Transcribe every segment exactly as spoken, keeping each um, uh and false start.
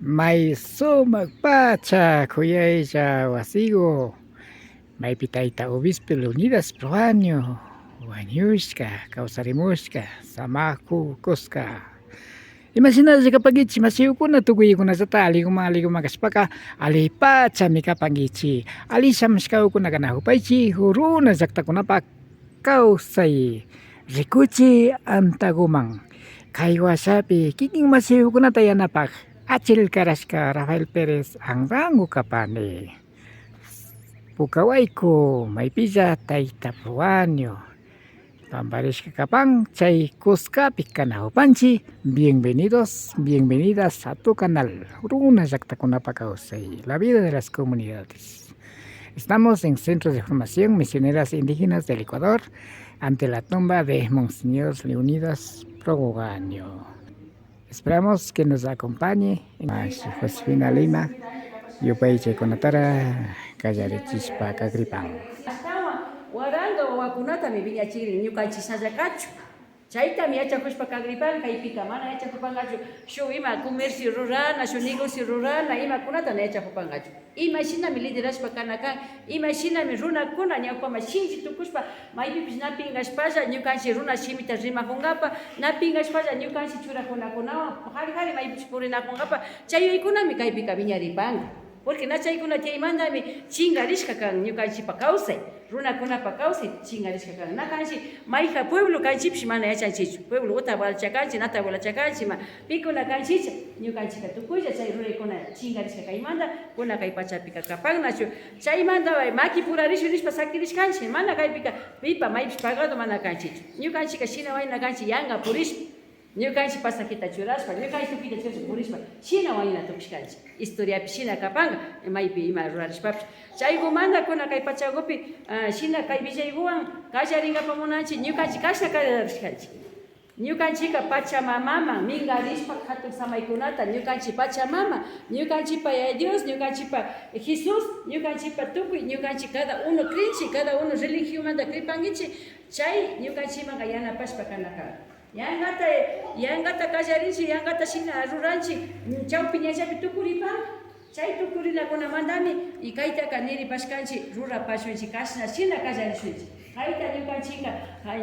May sumak pacha kuyaylla wasigu, maypi tayta obispo Leonidas Proaño wañushka, kawsarimushka, samaku kuska. Imashinalla kapankichi mashikuna, tukuykunallata alliguman alliguman kashpaka allipachami kapankichi. Alli shamushkakunaka kanajupaychi runa llaktakunapa kawsay rikuchi antaguman. Kay washapi kikin mashikunata yanapak achil karashka Rafael Pérez Anrango kapani. Pukawayku maypilla tayta Proaño pamparishka kapan, chay kuskapi kanajupanchi. Bienvenidos, bienvenidas a tu canal Runa Llaktakunapa Kawsay, la vida de las comunidades. Estamos en Centro de Formación Misioneras Indígenas del Ecuador, ante la tumba de Monseñor Leonidas Proaño. Esperamos que nos acompañe. Mashi Josefina Lima yupaychaykunatara kallarichishpa kagripan. Ashtawan waranga wawakunatami wiñachigrin, ñukanchik shinalla kachun. Chaytami yachakushpa kagripan, kaypika mana yachakupangachu shuk ima comercio rurana, shuk negocio rurana, imakunata na yachakupangachu. Imashinami liderashpa kana kan, imashinami runakuna ñawpaman shinchi tukushpa, maypipish na pingashpalla ñukanchik runa shimita rimajungapa, na pingashpalla ñukanchik churakunakunawan jari jari maypipish purinakungapak, chay yuyaykunami kaypika wiñaripanga. Porque na chaykuna tiyaymantami chingarishka kan ñukanchikpa kawsay, runakunapa kawsay chingarishka kan. Na kanchik mayjan pueblo kanchikpish mana yachanchikchu. Pueblo Otavalocha kanchik, Natavalocha kanchik, ima pikuna kanchikcha, ñukanchikka tukuylla chay ruraykuna chingarishka kaymanta, kuna kay pachapika kapan nachu. Chaymanta maki purarishun nishpa sakirishkanchik, mana kaypika pipa maypish pagado mana kanchikchu. Ñukanchikka shina wayna kanchik yanga purishpa. Ñukanchik pasajita churashpa, ñukanchik tukuyta churashpa purishpa, shina wayna tukushkanchik. Historiapi shina kapanga, maypi ima rurarishpapish. Chaykumanta kuna kay pachakupi, ah, shina kay willaykuwan kallaringapa munanchik, ñukanchik kashna kallarishkanchik. Ñukanchikka Pachamamaman mingarishpa jatun samaykunata, ñukanchik Pachamama, ñukanchikpa Yaya Dios, ñukanchikpa Jesús, ñukanchikpa tukuy, ñukanchik cada uno crinchik, cada uno religionmanta cripankichik, chay ñukanchikmanka yanapashpa kana kan. Yangata, yangata kallarinchik, yangata shina ruranchik, chawpi ñallapi tukuripan. Chay tukurinakunamantami y kaytaka niripashkanchik, rurapashunchik, kashna shina kallarishunchik. Kayta ñukanchikka,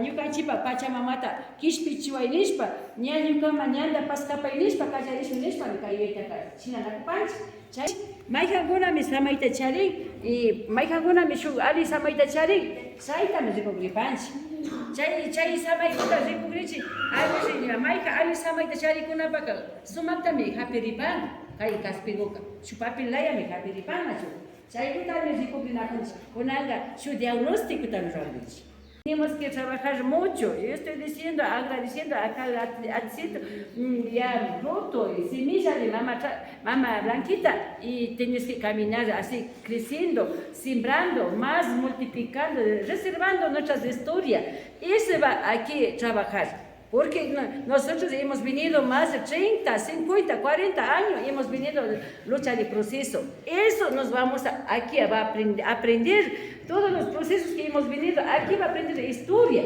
ñukanchikpa Pachamamata kishpichiway nishpa, ña ñukama ñanta paskapay nishpa kallarishun nishpami kay yuyaytaka shinanakupanchik. Chay, mayjankunami samayta charin, y mayjankunami shuk alli samayta charin, chaytami rikugripanchik. Chay, chay samaykuta rikugrichik, alli, mayjan alli samayta charikunapaka sumaktami japiripan, kay kaspiguka, shuk papel layami japiripan nachu. Chaykutami rikugrinakunchik, kunanka shuk diagnosticotami ruranchik. Tenemos que trabajar mucho. Yo estoy diciendo, agradeciendo a cada at-, atcito, mm, ya fruto y semilla de mama, tra- mama Blanquita, y tienes que caminar así, creciendo, sembrando, más multiplicando, reservando nuestras historias. Y se va aquí trabajar. Porque no- nosotros hemos venido más de treinta, cincuenta, cuarenta años, hemos venido lucha de proceso. Eso nos vamos a, aquí va a aprend- aprender. Todos los procesos que hemos venido, aquí va a aprender historia.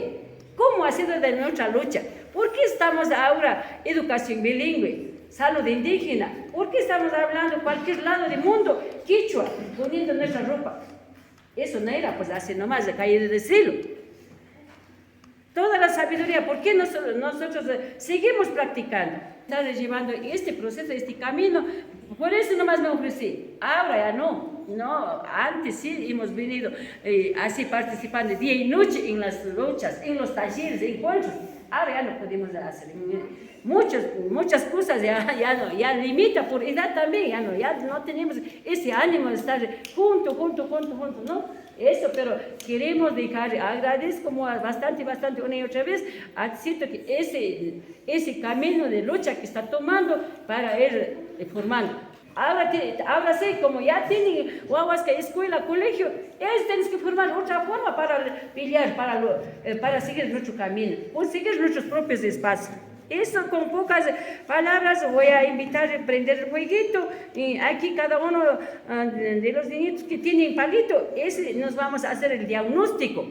¿Cómo ha sido de nuestra lucha? ¿Por qué estamos ahora educación bilingüe, salud indígena? ¿Por qué estamos hablando cualquier lado del mundo quechua, poniendo nuestra ropa? Eso no era, pues, así nomás, de caer de decirlo. Toda la sabiduría, ¿por qué nos- nosotros, eh, seguimos practicando? Está llevando este proceso, este camino. Por eso nomás me ofrecí. Ahora ya no. No, antes sí hemos venido, eh, así participando día y noche en las luchas, en los talleres, encuentros. Ahora ya no podemos hacer. Muchos, muchas cosas ya, ya no, ya limita por edad también, ya no, ya no tenemos ese ánimo de estar junto, junto, junto, junto, ¿no? Eso, pero queremos dejar, agradezco mu- bastante, bastante, una y otra vez, siento que ese, ese camino de lucha que está tomando para ir, eh, formando. Ahora, te- ahora sí, como ya tienen guaguas que escuela, colegio, ellos tienen que formar otra forma para pelear, para, lo- eh, para seguir nuestro camino, por seguir nuestros propios espacios. Eso con pocas palabras voy a invitar a prender el fueguito y aquí cada uno, ah, de de los niñitos que tienen palito, ese nos vamos a hacer el diagnóstico.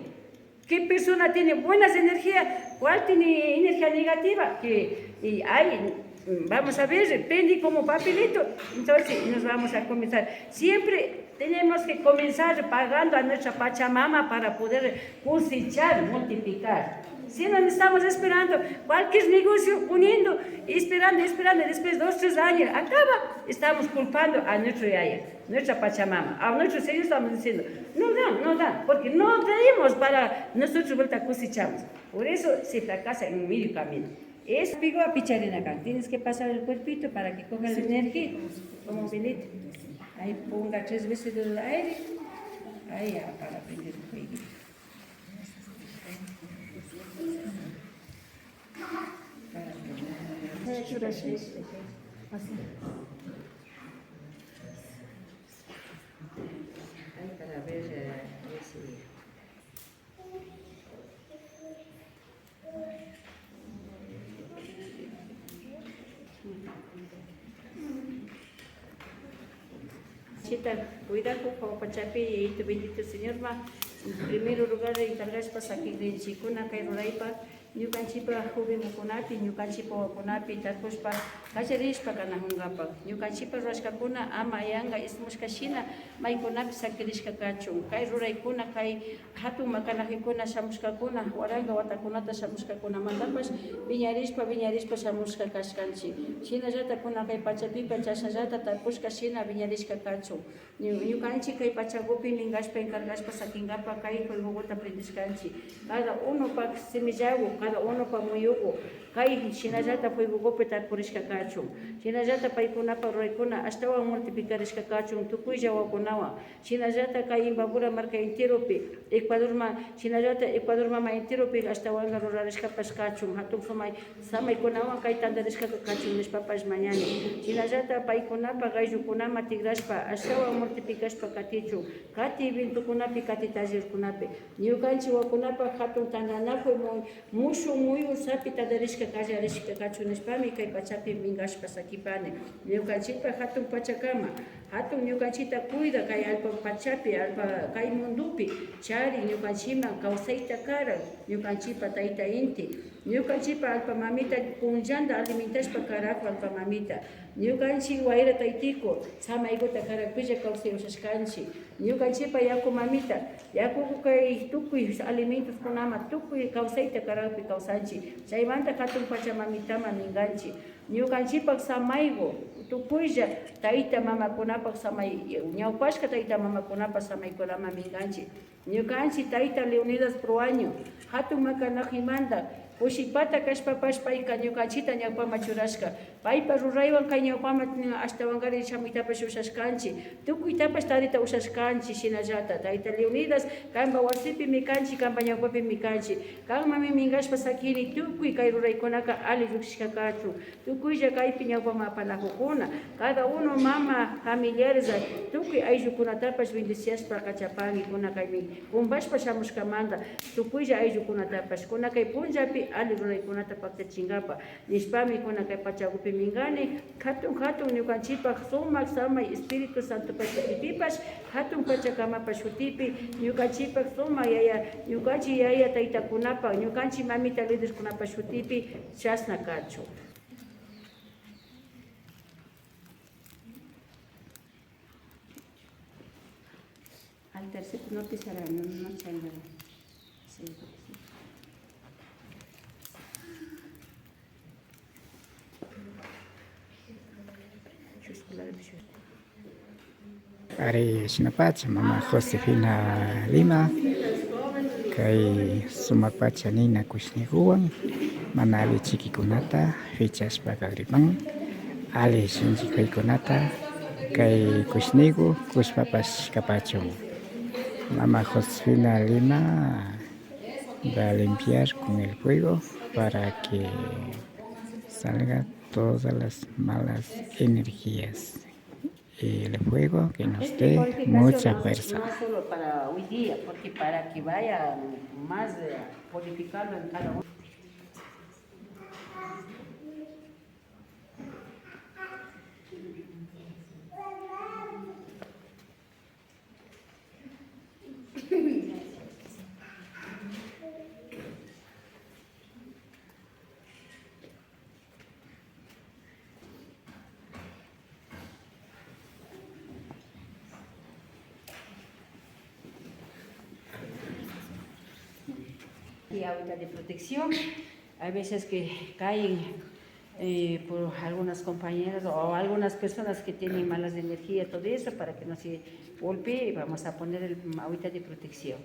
¿Qué persona tiene buenas energías? ¿Cuál tiene energía negativa? Que y hay, Vamos a ver, pende como papelito, entonces nos vamos a comenzar. Siempre tenemos que comenzar pagando a nuestra Pachamama para poder cosechar, multiplicar. Si no, estamos esperando cualquier negocio poniendo, esperando, esperando, y después dos, tres años acaba, estamos culpando a nuestro yaya, nuestra Pachamama, a nuestro Señor estamos diciendo, no da, no da, porque no traemos para nosotros vuelta cosechamos. Por eso se fracasa en medio camino. Es pigo a picharina acá. Tienes que pasar el cuerpito para que coja la energía. Como un pelito. Ahí ponga tres veces el aire. Ahí ya, para prender el fuego. Para que no. Así. Ahí para ver, eh, ver si Chita, cuidakuk kay pachapi, Yayito bendito Señorman, primero lugar encargashpa sakikrinchik, kuna kay ruraypak, ñukanchikpa jovenkunapi, ñukanchikpa wawakunapi tarpushpa, kallarishpa kanakunkapak, ñukanchikpa rurashkakuna ama yanka ismushka shina maykunapi sakirishka kachun, kay ruraykuna, kay jatun makanakuykuna shamushkakuna, waranka watakunata shamushkakunamantapash wiñarishpa, wiñarishpa shamushka kashkanchik. Shinallata kunan kay pachapipash chashnallata tarpushka shina wiñarishka kachun. Ñu-, ñukanchik kay pachakupi minkashpa, encargashpa sakinkapak kay fuegokuta prendishkanchik. Cada unopak simillaku, cada unopak muyuku, kay shinallata fuegokupi tarpurishka kachun. Shinallata paykunapak ruraykuna ashtawan multiplicarishka kachun tukuylla wawakunawan. Shinallata kay Imbabura marka enteropi, Ecuadorman, shinallata Ecuador mama enteropi ashtawanka rurarishkapash kachun, jatun samay, samaykunawan kay tantarishkaka kachun nishpapash mañani. Shinallata paykunapak ayllukunaman tikrashpa, ashtawan multiplicashpa katichun, kati eventokunapi, kati tallerkunapi. Ñukanchik wawakunapak jatun tantanakuy mu-, mushuk muyun sapi tantarishka kallarishka kachun nishpami kay pachapi minkashpa sakipani. Ñukanchikpak jatun pachakama, jatun ñukanchikta cuida kay allpa pachapi, allpa kay mundopi charin ñukanchikman kawsayta karan ñukanchikpak tayta inti. Ñukanchikpak allpa mamita punllanta alimentashpa karakun allpa mamita. Ñukanchik wayra taytiku samaykuta karakpilla kawsay ushashkanchik. Ñukanchikpak yaku mamita, yakuku kay tukuy alimentoskunaman tukuy kawsayta karakpi kawsanchik. Chaymanta jatun pacha mamitaman minkanchik. Ñukanchikpak samayku tukuylla tayta mamakunapak samay, ñawpashka tayta mamakunapak samaykunaman minkanchik. Ñukanchik tayta Leonidas Proaño, jatun makanakimanta kushipata kashpapash payka ñukanchikta ñawpaman churashka. Paypak ruraywan kay ñawpaman ashtawankari shamuytapash ushashkanchik. Tukuytapash tarita ushashkanchik. Shinallata tayta Leonidas, kanpak wasipimi kanchik, kanpak ñawpapimi kanchik. Kanmanmi minkashpa sakini tukuy kay ruraykunaka alli llukshishka kachun. Tukuylla kaypi ñawpaman apanakukuna, cada uno mama, familiares, tukuy ayllukunatapash bendiciashpa kachapanki, kuna kaymi kumpashpa shamushkamanta tukuylla ayllukunatapash, kuna kay punllapi alli ruraykunata paktachinkapak nishpami, kuna kay pachakupi minkani, jatun jatun ñukanchikpak sumak samay Espíritu Santopak shutipipash, jatun pachakamapak shutipi, ñukanchikpak sumak yaya, ñukanchik yaya taytakunapak, ñukanchik mamita líderkunapak shutipi, chashna kachun. Altarcito no pisará, no, no chalgará. Sí, sí. Ari, shinapacha mama Josefina Lima, kay sumakpacha nina kushnikuwan mana alli chikikunata fichashpa kagripan, alli shinchikuykunata kay kushniku kushpapash kapachun. Mama Josefina Lima va a limpiar con el fuego para que salga todas las malas energías. Y el fuego que nos dé mucha fuerza. No solo para hoy día, porque para que vaya más, eh, purificarlo en cada uno. Y agüita de protección, hay veces que caen eh, por algunas compañeras o algunas personas que tienen malas energías, todo eso, para que no se golpee, vamos a poner el agüita de protección.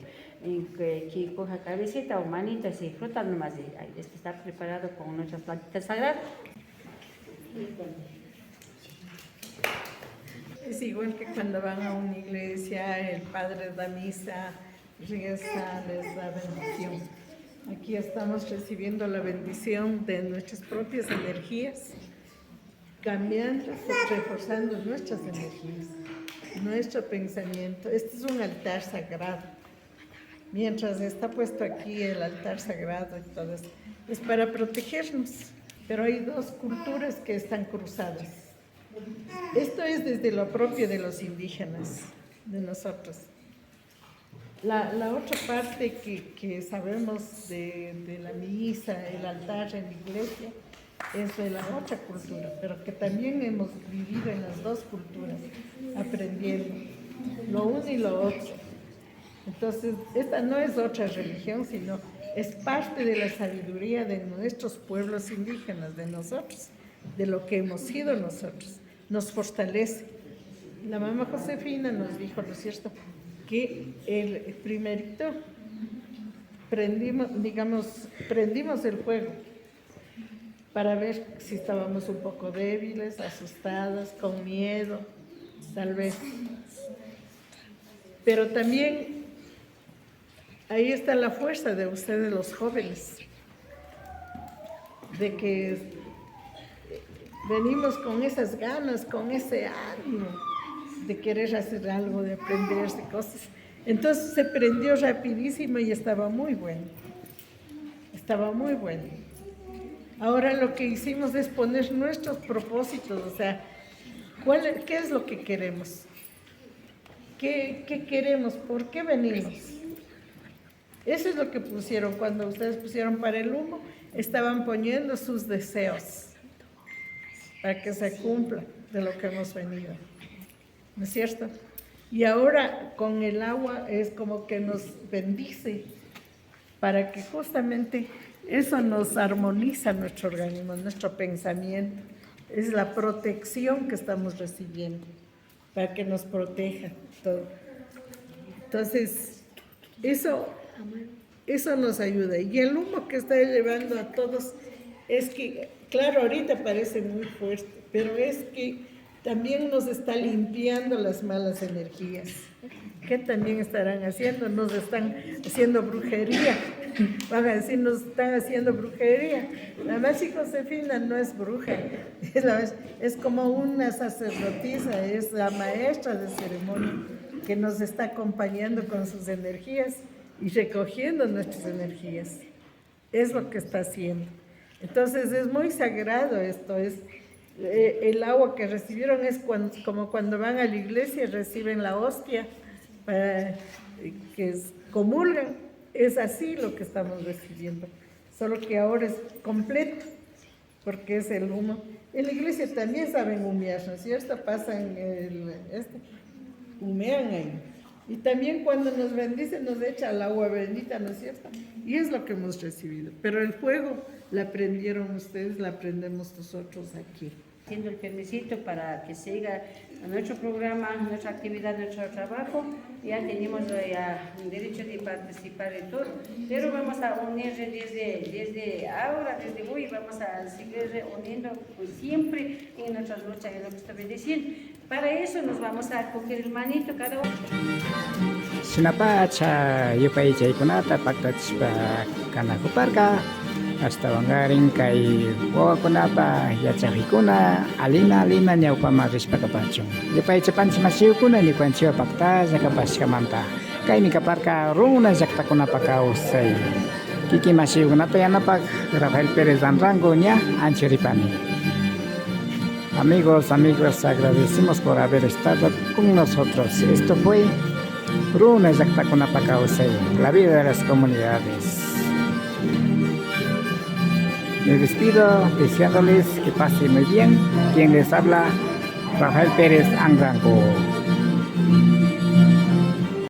En que, que coja cabecita o manita, se frota nomás, y ahí, este está preparado con nuestras plantitas sagradas. Es igual que cuando van a una iglesia, el padre da misa, reza, les da bendición. Aquí estamos recibiendo la bendición de nuestras propias energías, cambiando, reforzando nuestras energías, nuestro pensamiento. Este es un altar sagrado. Mientras está puesto aquí el altar sagrado y todo esto, es para protegernos. Pero hay dos culturas que están cruzadas. Esto es desde lo propio de los indígenas, de nosotros. La, la otra parte que, que sabemos de, de la misa, el altar en la iglesia, es de la otra cultura, pero que también hemos vivido en las dos culturas, aprendiendo lo uno y lo otro. Entonces, esta no es otra religión, sino es parte de la sabiduría de nuestros pueblos indígenas, de nosotros, de lo que hemos sido nosotros. Nos fortalece. La mamá Josefina nos dijo, ¿no es cierto?, que el primerito prendimos, digamos, prendimos el fuego para ver si estábamos un poco débiles, asustadas, con miedo, tal vez. Pero también ahí está la fuerza de ustedes los jóvenes, de que venimos con esas ganas, con ese ánimo de querer hacer algo, de aprenderse cosas. Entonces se prendió rapidísimo y estaba muy bueno. Estaba muy bueno. Ahora lo que hicimos es poner nuestros propósitos, o sea, ¿cuál, qué es lo que queremos? ¿Qué, qué queremos? ¿Por qué venimos? Eso es lo que pusieron cuando ustedes pusieron para el humo. Estaban poniendo sus deseos para que se cumpla de lo que hemos venido. ¿No es cierto? Y ahora con el agua es como que nos bendice para que justamente eso nos armoniza nuestro organismo, nuestro pensamiento. Es la protección que estamos recibiendo para que nos proteja todo. Entonces, eso, eso nos ayuda. Y el humo que está llevando a todos es que, claro, ahorita parece muy fuerte, pero es que también nos está limpiando las malas energías. ¿Qué también estarán haciendo? Nos están haciendo brujería. Van a decir, nos están haciendo brujería. La Masi Josefina no es bruja, es, la, es como una sacerdotisa, es la maestra de ceremonia que nos está acompañando con sus energías y recogiendo nuestras energías. Es lo que está haciendo. Entonces es muy sagrado esto, es eh, el agua que recibieron es cuan- como cuando van a la iglesia y reciben la hostia, eh, que es- comulgan. Es así lo que estamos recibiendo, solo que ahora es completo, porque es el humo. En la iglesia también saben humear, ¿no es cierto? Pasan el, este, humean ahí. Y también cuando nos bendice, nos echa el agua bendita, ¿no es cierto? Y es lo que hemos recibido. Pero el fuego la prendieron ustedes, la prendemos nosotros aquí. Haciendo el permisito para que siga nuestro programa, nuestra actividad, nuestro trabajo. Ya tenemos eh, ya derecho de participar y todo, pero vamos a unir desde, desde ahora, desde hoy, vamos a seguir uniendo pues, siempre en nuestras luchas, es lo que estoy diciendo. Para eso nos vamos a coger el manito cada uno. Shinapacha yupaychaykunata paktachishpa kanakuparka, ashtawankarin kay wawakunapa yachakuykuna alima alima ñawpaman rishpa kapachun. Yupaychapanchik mashikuna ñukanchikwan paktalla kapashkamanta. Kaymi kaparka runa llaktakunapa kawsay. Kikin mashikunata yanapak Rafael Pérez Anrango ña anchuripani. Amigos, amigos, agradecemos por haber estado con nosotros. Esto fue Runa Llaktakunapa Kawsay, la vida de las comunidades. Me despido deseándoles que pasen muy bien. Quien les habla, Rafael Pérez Anrango.